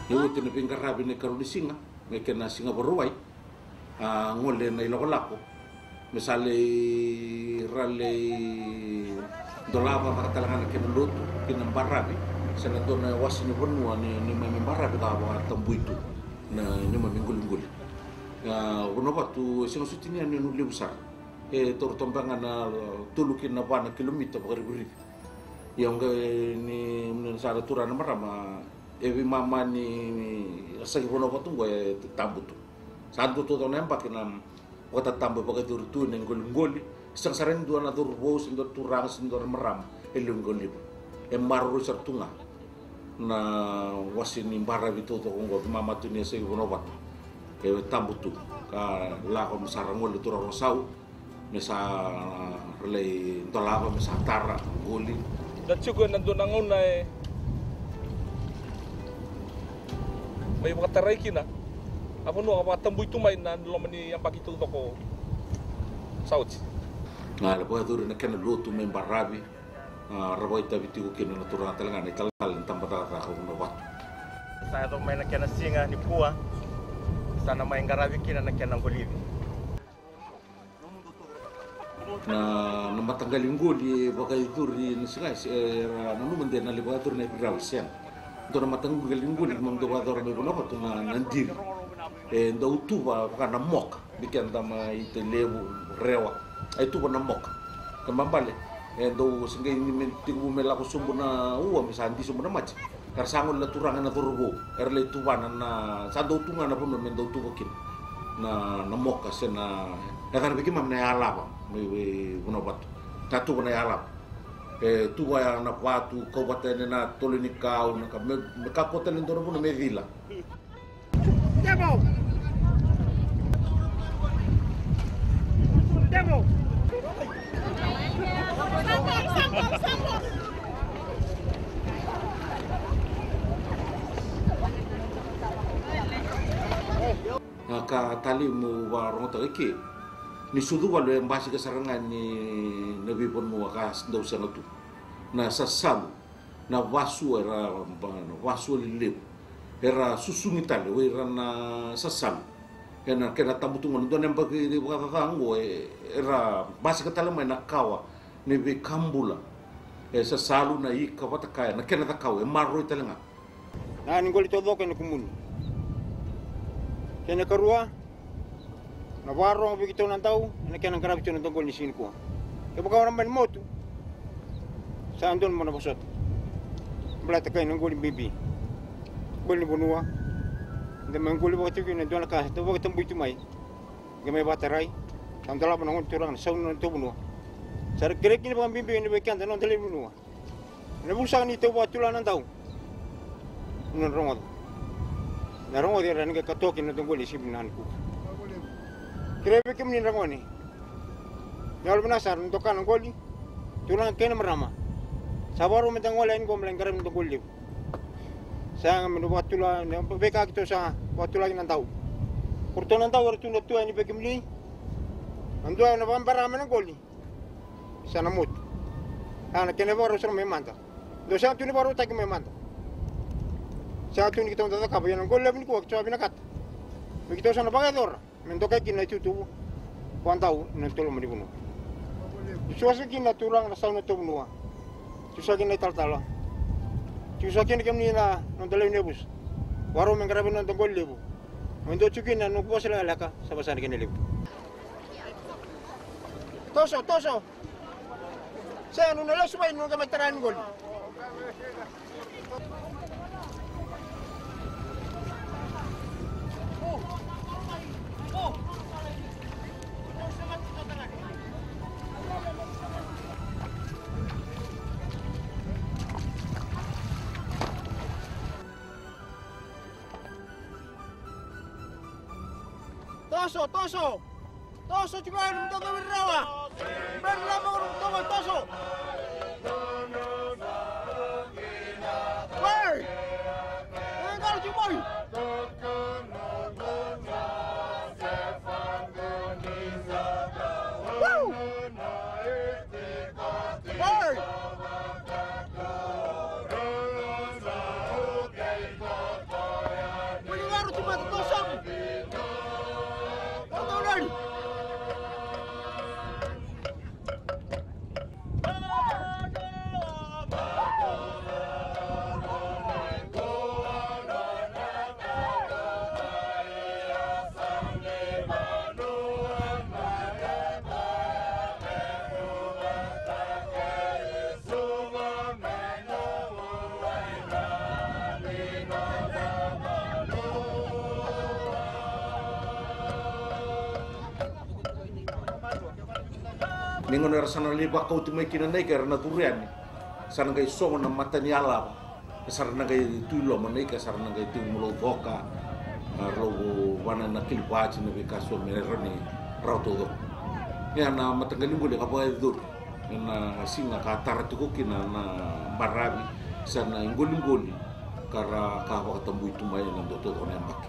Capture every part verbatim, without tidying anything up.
Ni oti na veiqaravi na ikarua ni siga, me kena siga Vakarauwai, a gole na ilakolako me sa lai, ra lai dolava caka tale ga na kena lotu ki na baravi, se na dua na wase ni vanua ni, ni mai me baravi ka vakatabui tu na neimami qoliqoli. A, Vanuavatu e sega soti ni yanuyanu levu sara. E taura toka beka ga na tolu ki na va na kilomita vakarivirivi. Ia au qai ni, ni sa na turaga na marama, e veimama ni a saki Vanuavatu oqo e tabu tu. Sa dua taucoko na yabaki na vakatatabu e vakayacori tu ena iqoliqoli. Sega sara ni dua na cauravou se dua na turaga se dua na marama e lewe ni qoliqoli. E maroroi sara tu ga na wase ni baravi taucoko oqo, veimama tu ni a saki Vanuavatu e tabu tu. Ka lako me sa ra gole turaga Roko Sau, me sa ra lai dolava me sa tara qoli. Da tiko ena dua na gauna e mai vakatarai kina a vanua ka vakatabui tu mai na loma ni yabaki taucoko sa oti. Ga e vakayacori na kena lotu mai baravi, a, ra vakaitavi tiko kina na turaga tale ga na italatala ni tabacakacaka o Vanuavatu. Sa yaco mai na kena siga nikua, sa na mai qaravi kina na kena qolivi. Na, na mataqali qoli e vakayacori na siga, e, era nanuma de na lai vakayacori na ivi rawa, e sega. Dua na mataqali qoli keimami dau vakayacora mai Vanuavatu na, na diri. E dau tuva vaka na moka, vei keda mai Tailevu, Rewa, e tuva na moka. Kena ibalebale e dau se qai ni me tekivu me lako sobu na ua me sa di sobu na mati. Era sa gole na turaga na cauravou, era lai tuvana na, sa dau tu ga na vanua me dau tuva kina na, na moka se na, e cana vei keimami na yalava mai, mai Vanuavatu. Na tuva na yalava, e tuva ya na vatu, kau vata yani na tolo ni kau, na ka me, me kakua tale ni dua na vanua me cila. Devil! Devil! Na ka talei meu vakarogotaka eke, ni sucu valu e basika sara ga ni na veivanua ka dau sega tu. Na sasalu, na vasua, era ba, na vasua lelevu era susugi tale o ira na sasalu. Ena kena tabu tu gona, dua na yabaki vakacaca oqo, e, era basika tale mai na kawa ni veika bula. E sasalu, na ika vata kaya, na kena cakau e maroroi tale ga. Na ni qoli taucoko ena kumuni. Kena ikarua, na vakarogo vei keitou na dau ena kena qaravi tu na dauqoli ni siga nikua. Kevaka o na mai ni motu, sa donu mo na vosota. Baleta kai na qoli bibi, qoli ni vanua. Da mai qoli vaka tiko kina e dua na ka sa dau vakatabui tu mai. Qai mai vakatarai, sa dolava na gone turaga na sau ni nodatou vanua. Sa ra kerei kina vakabibi ni vei keda na noda lewe ni vanua. Na vuku saka ni tau vakatula na dau. Na rogoca. Na rogoca era na qai katoki na dau qoli e sivi na nikua. Kerei vei kemuni na gone. Na yalo vinaka sara na doka na qoli. Turaga kei na marama. Sa vakarau me da gole yani qo me lai qaravi na dau qoli levu. Sa yaga me na vakatula na veika keitou sa vakatulaki na dau. Ko ratou na dau era tu na tu yani vei kemuni. Na dua na vakabera me na qoli. Sa na motu. A na kena ivakarau sara mai mada. Dou sega tu ni vakarautaki mai mada. Sega tu ni keitou da cakava, ia na qoli levu nikua keitou a vinakata me keitou sa na vakayacora me dokai kina na itutuvu vakadau ena toloma ni vanua. Tusa kina na turaga na sau na tou vanua. Tusa kina na italatala. Tusa kina kemuni na noda lewe ni yavusa. Vakarau me qaravi na noda qoli levu. Mai dua tu kina na noqu vosa lekaleka sa vasa na kena levu. Toso, toso. Sega, nona lesu mai, nona qai mai tara ni qoli. Toso, toso. Toso tiko yani, me toso vei rawa. Beri lama ko toso, toso. Wei! E galo tiko mai. Woo! Wei! Ni gauna era sa na lai vakauti mai kina na ika era na curu yani, sa na qai sogo na mata ni yalava. Sa ra na qai tu i loma na ika, sa ra na qai tu i Mulaucoka, a, Rauvu, Vana na Kilivaji, na veika so me rawa ni rawa taucoko. Ia na mataqali qoli ka vakayacori ena siga ka tara tiko kina na baravi, sa na iqoliqoli ka ra ka vakatabui tu mai na dua taucoko na yabaki.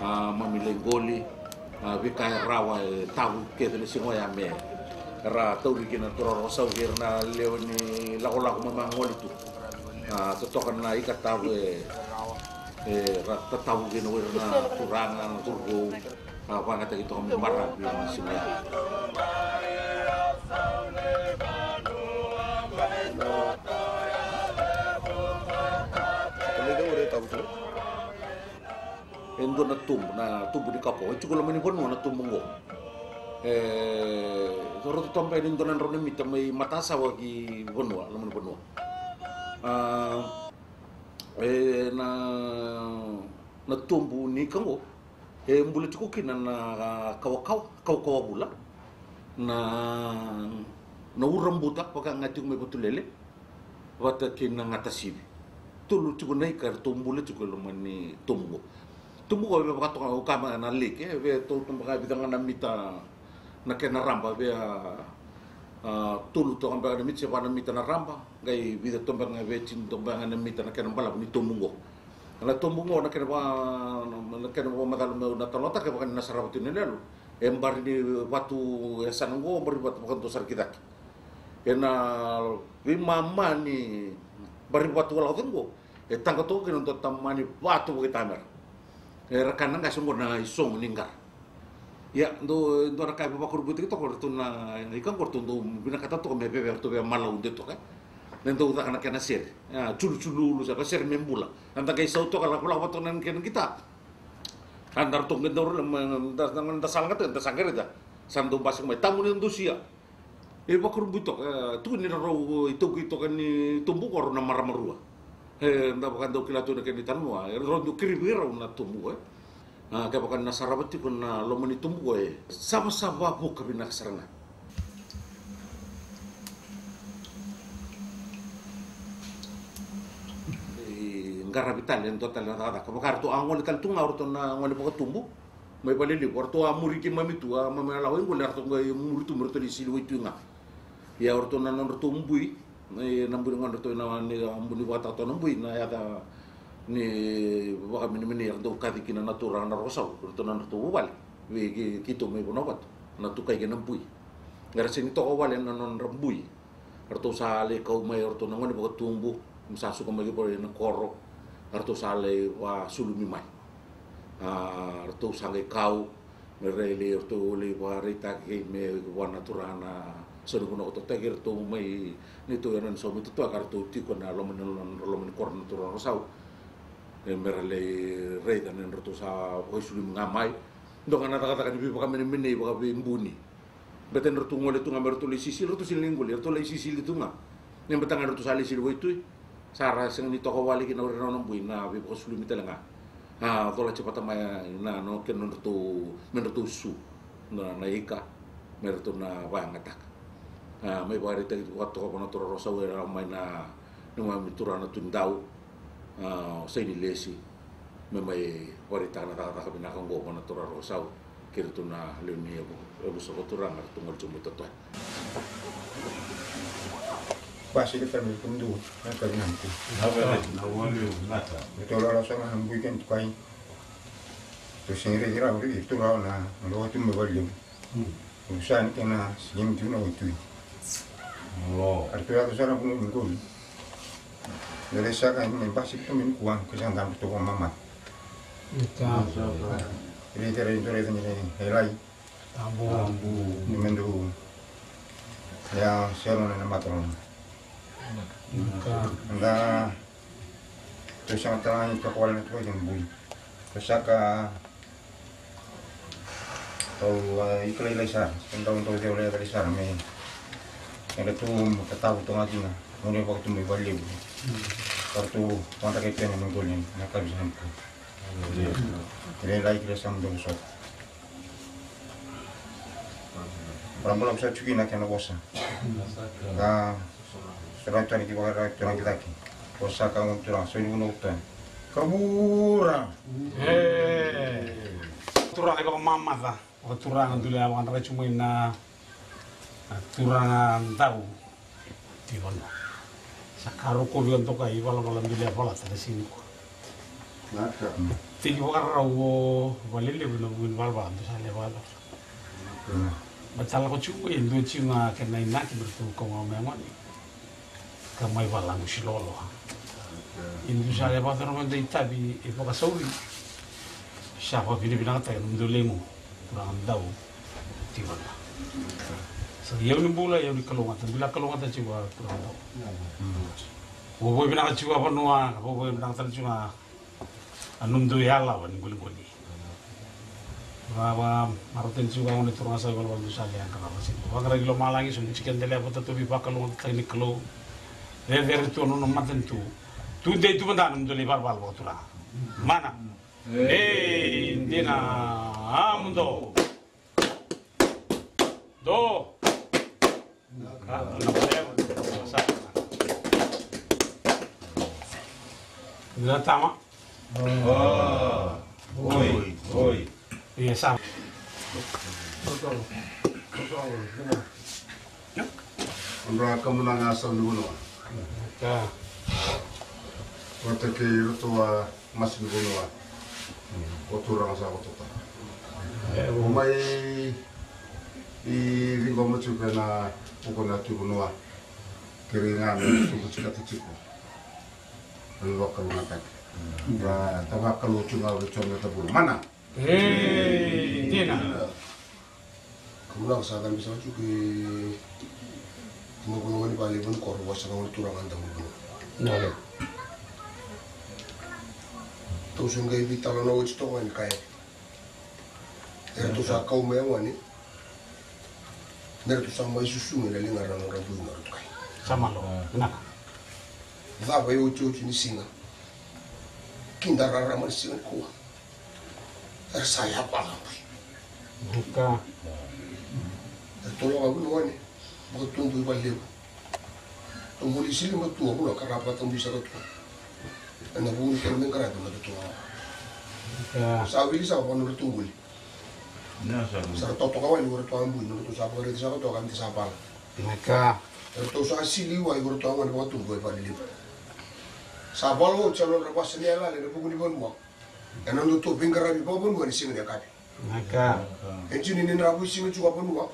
A, mami lai qoli, a, veika e rawa e tavu kece na siga oya me ra tauri kina na turaga Rokosau kei ira na lewe ni lakolako mai me gole tu. A, totoka na ika tavu e, e ra tatavu kina o ira na turaga, na cauravou. A, vakayagataki toka me baravi na siga oya. E dua na tubu, na tubu ni kapo. E tiko loma ni vanua na tubu qo. E, ratou tabaya ni dua na drau na mita mai matasawa ki vanua, loma ni vanua. A, e, na, na tubu ni ika qo. E bula tiko kina na kawakawa, kawakawa vula. Na, na ura buta, vaka ga tiko mai Vatulele. Vata kei na gatasivi. Tolu tiko na ika eratou bula tiko e loma ni tubu qo. Tubu qo e vakatoka, au kaya mai na lake, e via toka beka e vica ga na mita na kena raba, via, a, tolu toka beka na mita se va na mita na raba, qai vica toka beka, via tini toka beka na mita na kena balavu ni tubu qo. Na tubu qo na kena va, na kena vakamacala meu na talanoataka, kevaka ni na sarava tiko na yaloyalo. E bari ni vatu e yasana qo, bari ni vatu vakadua sara ki cake. Ena veimama ni bari ni vatu Walakoce qo, e taqa toka kina dua tamani vatu vakaitamera. Era kaya na qase qo na isogo ni qara. Ia, dua, dua na ka e vakurabuitaki toka o ratou na ika qo, ratou dau vinakata toka me veve, ratou via malaude toka. Me dau caka na kena sere. Ia, juluulu, sa ka sere me bula. A da qai sau toka, lakolako vata toka na kena qita. A da ratou qai dau raica, da, da, da sala ga toka, da sa qai raica. Sa dau basika mai, tabu ni dusia. E vakurabui toka, e, tukuni ni rau itaukei toka ni tubu qo rau na marama rua. E, da vaka dau kila tu na kena italanoa, e rau dau kirivi rau na tubu, e. A, kevaka na sarava tiko na loma ni tubu qo, e savasava vuka vinaka sara ga. E qaravi tale e dua tale na cakacaka. Vaka ratou a gole tale tu ga o ratou na gone vakatubu. Mai Valelevu, o ratou a muri keimami tu, a mami a lako i qoli, a ratou qai muri tu me ratou lai sili waitui ga. Ia o ratou na nodratou bui, e, na bui ni gone ratou na, ni, a, bui ni vakataka toka na bui, na yaca ni vakamenemenei era dau kaci kina na turaga na Rokosau, o ratou na nodratou vuvale, vei kei, keitou mai Vanuavatu, na tukai kei na bui. Era sega ni toka wale na nodra bui. Ratou sa lai kau mai o ratou na gone vakatubu, sa suka mai ki vale na koro, ratou sa lai vasulumi mai. A, ratou sa qai kau, me rai lai ratou lai vakaraitaki me vua na turaga na sau ni vanua ko Totaki, ratou mai neitou yanu ni sau mai Totaki, ka ratou tiko na loma ni, loma ni koro na turaga Rokosau. E, me ra lai raica na nodratou sa vakaisulumi ga mai. Dua ga na cakacaka ni veivakamenemenei vakaveibuni. Beta ni ratou gole tu ga me ratou lai sisili, ratou sili ni qoli, ratou lai sisili tu ga. Ni beta ga ni ratou sa lai sili waitui. Sa ra sega ni toka wale kina o ira na nona bui na veivakasulumi tale ga. A, colati vata mai na, na kena nodratou, me ratou su. Na, na ika, me ratou na vakayagataka. A, mai vakaraitaki vakatoka vua na turaga Rokosau, e lako mai na, neimami turaga na Tui Dau. A, o Saini Lesi, me mai vakaraitaka na cakacaka vinaka oqo vua na turaga Rokosau, kei iratou na lewe ni yavu, yavusa vakaturaga, ratou gole tiko mai Totoya. Pasika tale mai kemudou na kavinaka. Na wale, na wale, na ta. Tou lala sara na bui kena tukai. Tou sega ni raici rawa, raici tu rawa na, na lako tu mai valelevu. Tou sa ni kena sega ni tu na waitui. Alo. Aratou yaco sara na vanua ni qoli. Tou lai saka mai basika tu mai nikua, ka sa dabe tu vakamamata. Ita. Raici, raici, raici, raici, raici. Tabu. Ni me dou. Ia, sero na mata lona. Ka. Da. Tou saka tale ga ni toka wale na tukai kei na bui. Tou saka. Tou, a, ikalailai sara. Tou dau dau ceu lai sara me. Eda tu me ka tavu toka kina. Mo ni vakatu mai valelevu. Ka tou vata kei tena me qoli na kavi sa na ka. Tou lai kila sa mo dou sota. Balabalaka sa tiko na kena vosa. Ka sora tani ki vakara turaga ki cake. Vosa ka gona turaga, so ni vuna uta. Ka vura. E. Turaga i vakamamaca. Vakaturaga dule a vakadra tiko mai na, na turaga dau. Ti vanua. Sa ka rokovi o dokai valavala dule a valata na siga nikua. Naka. Tiki vakarau o valelevu na vuni valavala dou sa le vakacava. Naka. Ba tala ko tiko e dua tiko ga kena inaki me ratou kau ga me gone. Ka mai valagusi loloa. Naka. E dou sa le vakacava na dei tavi e vakasauri. Sa vakavinavinakataki na dou lemu. Turaga dau. Tiva ga. Sa yau ni bula, yau ni kalougata. Bila kalougata tiko a turaga dau. Vovo vinaka tiko a vanua, vovo vinaka tale tiko a a nomu dau yalawa ni qoliqoli. Va, va, marauteni tiko a gone turaga sa ivalavala dou sa leqa na vasi. Vaqara ki lomalagi, so ni tiko e dela vata tovi vakalougatataki ni Kalou. Cecere tu a nona matanitu. Tu dei tu mada nomu dau lai valavala vakaturaga. Mana. Ei, dina, a mudo. Do. Ka, na valeva. Sa. Dina tama. Oi, oi. Ia sa. Odra kamunaga sa ni vanua. Ka. Vata kei iratou a masi ni vanua. O turaga sa koto tara. E, o mai i ciqoma tiko ena vuku na tui vanua. Kere ga me suku tikata tiko. Ena vakalougatataki. Ra tavakalou tiko ga vei Jone na tabula. Mana. E, dina. Kamunaga sa cabe saka tiko i Tuma Vanua ni Vale Vani Koro, vosa ga o ni turaga da Vani Vanua. Nole. Tou sa qai veitalanoa oti toka ga ni kaya. Eratou sa kau mai gone. Meratou sa mai susugi na liga ra nodra bui na ratou kai. Sa malo. Vinaka. Cava e otioti ni siga. Kida rarama ni siga nikua. Era sa yabaki. Ika. Era toloka vuni wane. Vakatubu i valevu. Tobuli sili matua vula ka ra vakatobui saka tu. Ena vuku ni kena me qaravi na tutuga. Ika. Sa wili sa vaka nodra tobuli. Sa ra totoka wai ni ratou a bui, nodra tou sa vakaraici saka toka ni sa vala. Ika. Eratou sa sili wai ni ratou a gone vakatubu e valelevu. Sa vala oti sa nodra vasa ni yalala ena vuku ni vanua. Ena nodratou veiqaravi vakavanua ni siga ni yakavi. Naka. E jini ni na vuisiga tiko a vanua.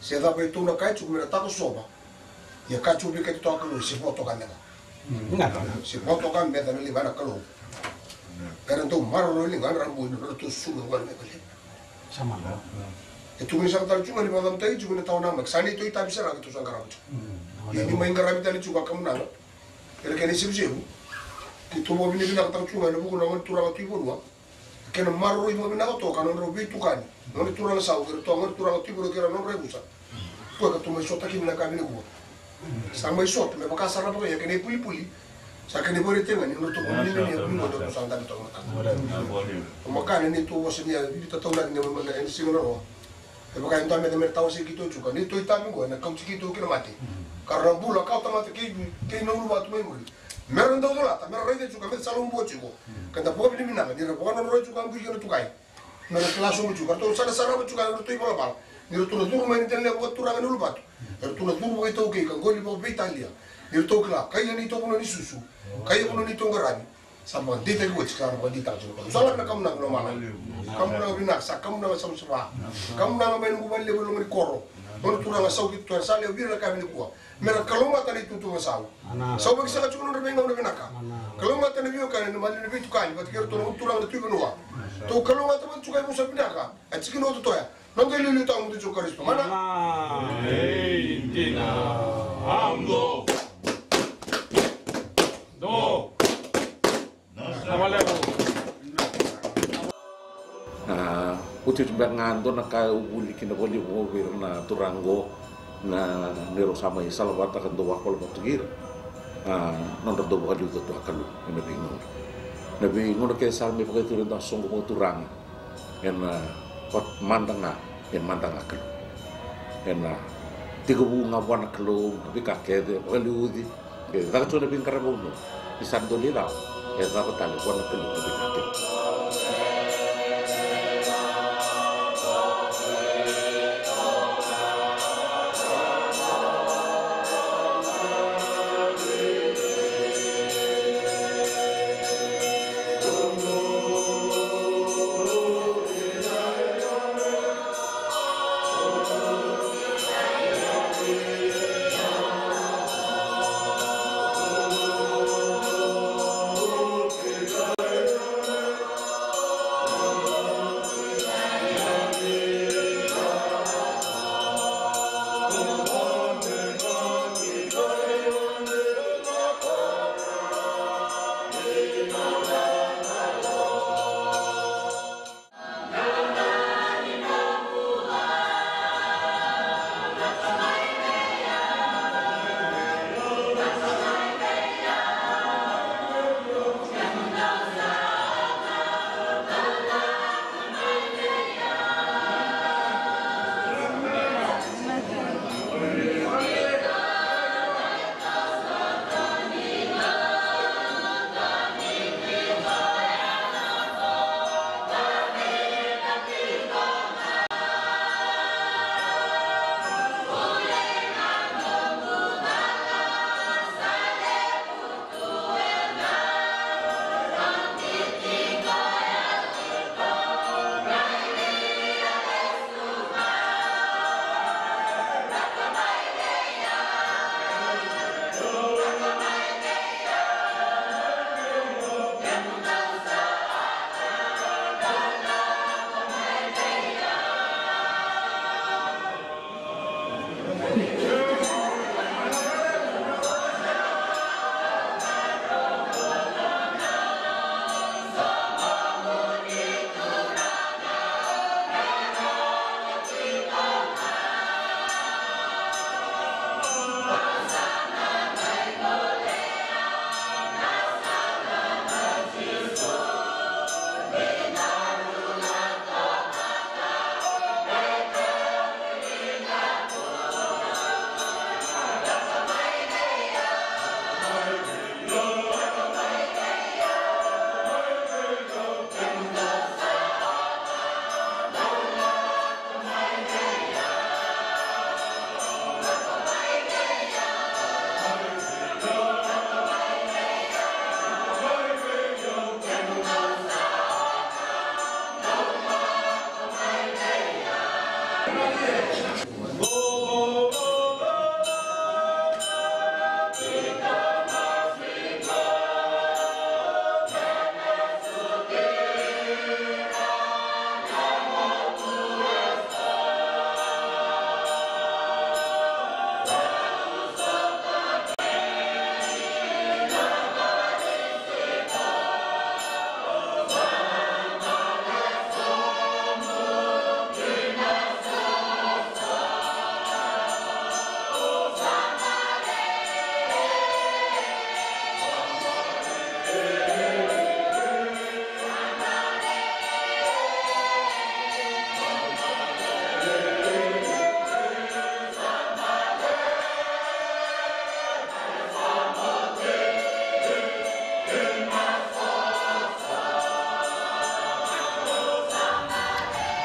Se cava e tou na kaya tiko me na takosova. Ia kaya tiko vei keda toka Kalou se vo toka meca. Naka. Se vo toka meca na liga na Kalou. Era dau maroroi liga na rabu ina ratou susuga gona me vale. Sa malo. E tukuni saka tale tiko ga ni vakacamataki tiko na tawa na maki. Sa neitou itavi sara ga keitou sa qarava tiko. Ia ni mai qaravi tale tiko a kamunaga. Era kena isevusevu. Keitou vakavinavinakataka tiko ga ena vuku na gone turaga tu i vanua. Kena maroroi vakavinaka toka na nodrau veitukani. Na gone turaga sau kei ratou a gone turaga tu i vanua kei ira na nodra yavusa. Koya ka tou mai sota kina na ka vinaka. Sa mai sota me vaka sara vaka ia kena ipulipuli. Sa kena ivakaraitaki ga ni nodratou vakavinavinaka ni gone ratou sa dabe toka mataka. Makana ni tou vosa ni a vivitataunaki ni a mai ena siga na roa. E vaka e dua me, me tawasei keitou tiko. Ni tou itavi qo ena kauti keitou ki na mate. Ka ra na bula, ka o tamata kei, kei na uluvatu mai muri. Me ra dau colata, me ra raica tiko, me ra sa lomabua tiko. Ka da vakavinavinaka, ni ra vakanoroya tiko a bui kei na tukai. Me ra kila sobu tiko, ka ratou sa na sarava tiko, ka ratou ivalavala. Ni ratou na curu mai na dela ni vakaturaga ni uluvatu. Eratou na curu vakaitaukei, ka qoli vakaveitalia. Ni ratou kila, kai ya neitou vanua ni susu, kai ya vanua neitou qaravi. Sa vakadeitaki oti, sa vakadeitaki oti. Sa lako na kamunaga, lomana. Kamunaga vinaka, sa kamunaga savasava. Kamunaga mai noqu valelevu e loma ni koro. Nona turaga Sauki Tutuera, sa lewe vira na ka vei nikua. Mera kalougata na itutu vasau. Sa uvaki saka tiko nodra veigauna vinaka. Kalougata na veiwekani, na mali na veitukani, vata kei ratou na turaga na Tui Vanua. Tou kalougata vata tiko e vosa vinaka. A tiki na ototoya. Noda iliuliu tawamudu Jisu Karisito. Mana. Ei, dina. Amdo. Do. Na valevu. A, oti oti beka ga dua na ka au vuli kina vakalevu vei ira na turaga oqo na neirau sa mai salavata ka dau vakavalavala tu kei ira. A, nodra dau vakaliuca tu a Kalou ena veigauna. Na veigauna kece sa mai vakaicuri ira dau soqo vakaturaga. Ena, a, mada ga, e mada ga Kalou. Ena, a, tekivu ga vua na Kalou na veika kece, vakaliuci, ke caka tu na veiqaravi vakavanua. Ni sa dau lai cava, e cava tale vua na Kalou na veika kece.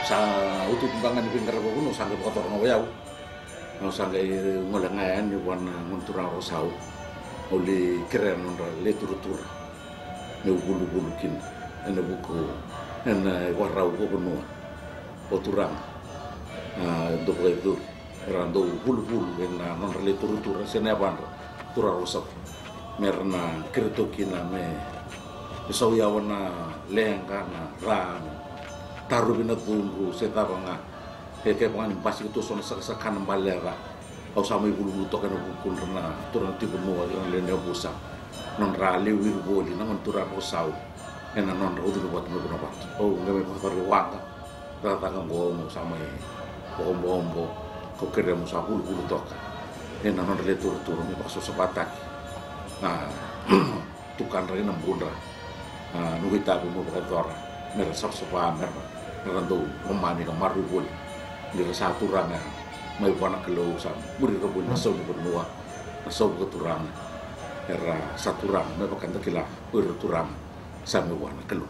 Sa utuutu beka ga ni veiqaravi vakavanua, sa qai vakatoro ga o yau. Au sa qai gole ga yani vua na gone turaga Rokosau. Au lai kerea na nodra lai turatura meu vuluvulu kina ena vuku, ena ivakarau vakavanua. O turaga, a, dau vakayacori era dau vuluvulu ena nodra lai turatura se na yavadra, turaga Roko Sau, me ra na kere toka kina me, me sau yawa na leqa, na ca, na tarovi na cudru se cava ga. E kevaka ni basika tu so na sakasaka na bale e ca, au sa mai vuluvulu toka ena vukudra na turaga tiko vanua, ira na lewe ni yavusa, nodra lai wiri voli na gone turaga Roko Sau ena nodra ucuna vatu mai Vanuatu. Au qai mai vakayacora i Waqa, cakacaka oqo, au sa mai vakaobobo, kau kerea meu sa vuluvulu toka ena nodra lai turatura me vakasavasavataki na tukadra kei na budra. A, noqu itavi meu vakayacora me ra savasava, me ra, me ra dau lomani ka maroroi voli. Ni ra sa turaga mai vua na Kalou, sa muri ira voli na sau ni vanua, na sau vakaturaga. Era sa turaga me vaka eda kila, o ira turaga sa mai vua na Kalou.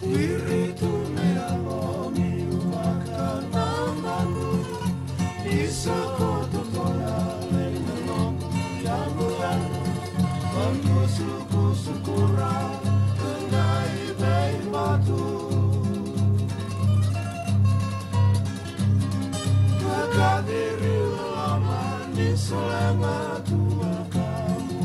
Spiritu me alomi vakanamanu, isa koto toya lei na nomu yanguyanu, vandusu kusukura, qai veivatu. Vakaciri loloma ni solega tu vakamu.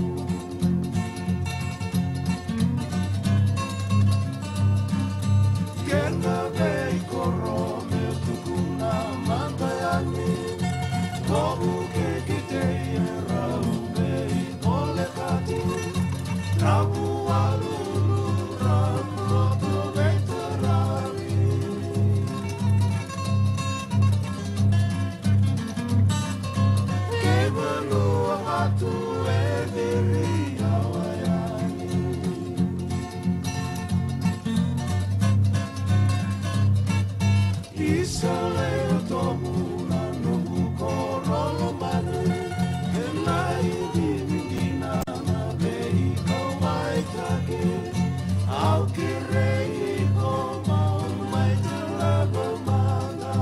Kena veikoro me tukuna mata yani, kovu ke kitei e rau vei kolekati, ravu walulu, ravu loto veitaravi. Kei vanua vatu e ciri yawa yani. Isa lewe tobu na noqu koro lomani, ena ivivi dina na veikauwaitaki, au kerei iko mo mai talava mada.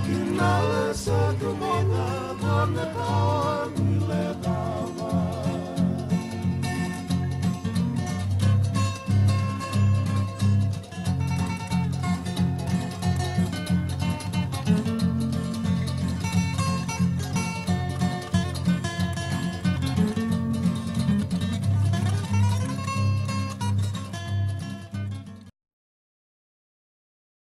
Kina lesa domina, kona kawa ni leka.